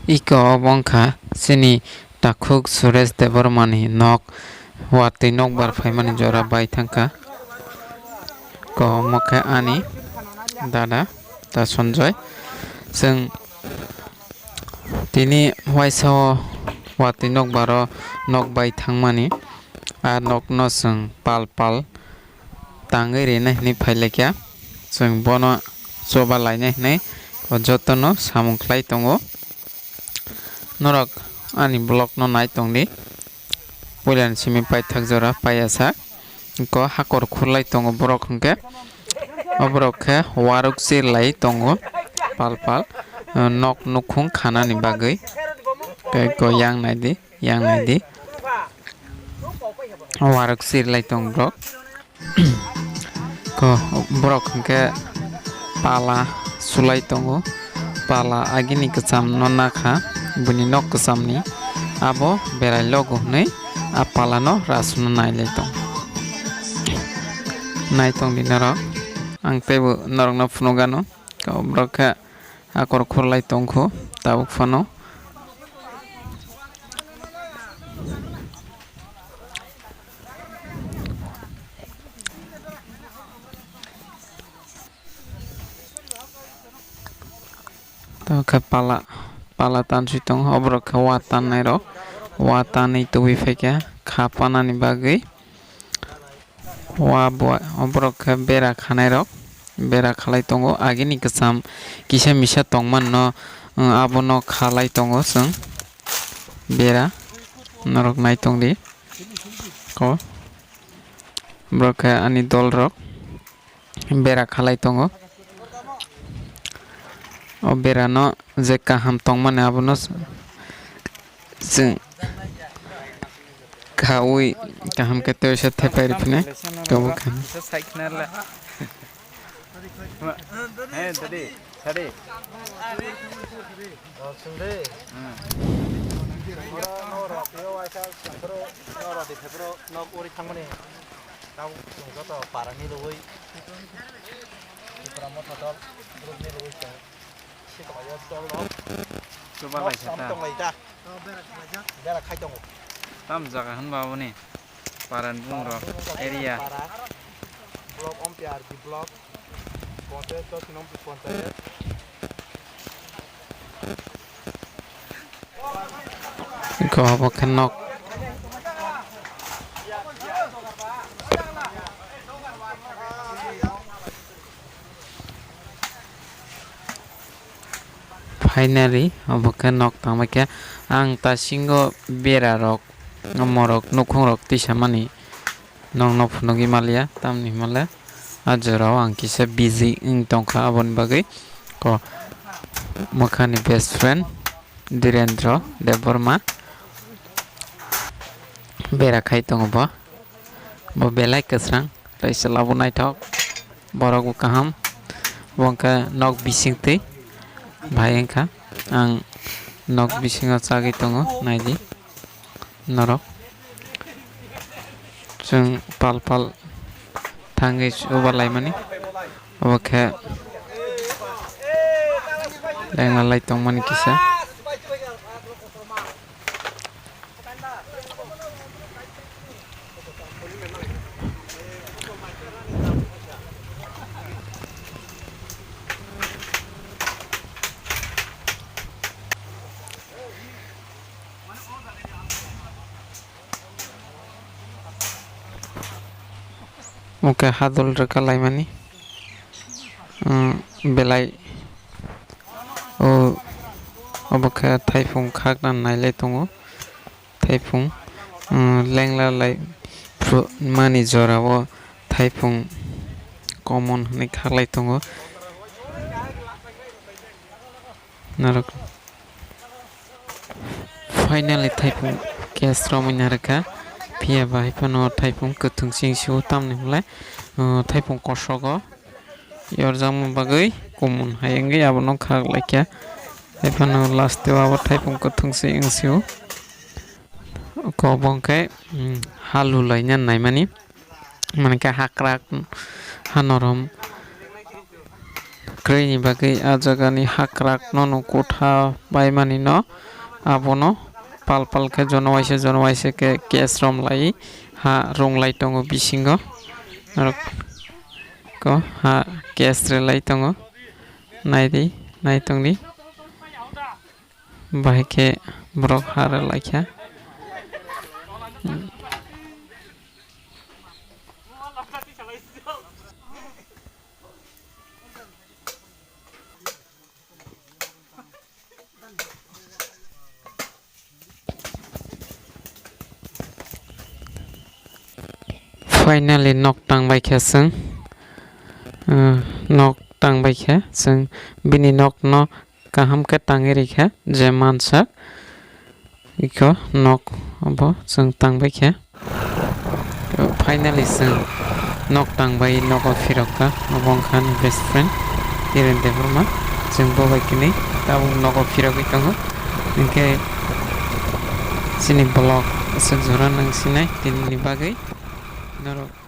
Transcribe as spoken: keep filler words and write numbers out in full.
Iko obo wngkha chini takhuk Suresh Debbarmani nok, watwi nokbar phaimani jora bai thangkha. Ko omo khe ani dada ta Sanjoy. Chwng tini waisa o watwi nokbar o nok bai thangmani, a nokno chwng pal pal tangwi rina hinwi phailaikha. Chwng bono choba laina hinwi jotono samung khlai tongo. Norok ani vlog no nai tongdi. Puilani simi paithak jora paiya sak. Ko hakor khurlai tongo borok hwnkhe. O borok khe waruk chirlai tongo pal pal, nok nukhung khanani bagwi. Tei ko yang naidi, yang naidi. Waruk chirlai tong borok. Ko borok hwnkhe pala sulai tongo. Pala agini kwcham no nakha, bini nok kwcham ni abo berai logo hwnwi a pala no rasuna nailai tong. Naitong di norok, ang teibo norok no phunukgano. Ko borok khe akor khurlai tongkhu tabuk phano. Tamo khe pala, pala tanswi tongo, oborok khe wa tannai rok, wa tanwi tubui phaikha kha panani bagwi. Wa bo, oborok khe bera khanai rok, bera khalai tongo. Agini kwcham kisa misa tongmani no, abono khalai tongo chwng bera, norok naitongdi ko. Borok khe ani dol rok bera khalai tongo. O bera no je kaham tongmani abono chwng khaui kaham khe tei se thepai rw phini tongo khe. Tabuk chwng joto para milwi, Tipra Motha dol group milwi chwng sikla o dol rok. Chuba lai khe ta. Tamo tonglai ta. Bera khai tongo. Tam jaga hwnba aboni para ni bumung rok, area. Para, block Ompiya R D block, ponchayat, Dokhin Ompi ponchayat. Iko obo khe nok. Finally, obo khe nok tangbai khe ang tasingo bera rok, morok, nukhung rok tisa mani. Nokno phunugwi manliya, tamni hwnmale a jorao ang kisa busy wng tongkha, aboni bagwi ko mwkhani best friend Dhirendra Debbarma bera khai tongo bo. Bo belai kwsrang, tei chwla bo naithok, borok bo kaham. Bo wngkha nok bisingtwi bai wngkha, ang nok bisingo chagwi tongo, naidi. Norok chwng pal pal thangwi chuba laimani, obo khe lengna lai tongmani kisa. Omo khe hadul rwka laimani, um, belai o, obo khe thaipung khakna nailai tongo, thaipung, um, lengla lai phru-, mani jorao thaipung common hwnwi khaklai tongo. Norok finally thaipung case romwi narwkha, phiya ba hai phano thaipung kwthwng cheng sio, tamni hwnlai, uh, thaipung kosogo yorjakma bagwi kumun hai wngwi abono khak laikha, hai phano last o abo thaipung kwthwng se wng sio. Kok bo hwnkhe, um, halu laina naimani. Mane khe hakrak, ha norom, kwrwini bagwi a jagani hakrak no nukutha baimani no abono pal pal khe jono waisa jono waisa khe case romlai ha runglai tongo bisingo. Norok ko ha case rwlai tongo. Naidi, naitongdi. Bahai khe borok ha rwlaikha. Finally, nok tangbai khe chwng, uh, nok tangbai khe chwng bini nokno kaham khe tangwi rikha, je mansak iko nok abo chwng tangbai khe. Finally, chwng nok tangbai nogo phirokha, obo wngkha ani best friend Hiren Debbarma. Chwng bo bai kwnwi tabuk nogo phirogwi tongo, hinkhe chini vlog aswk jora nang sinai tinini bagwi norok.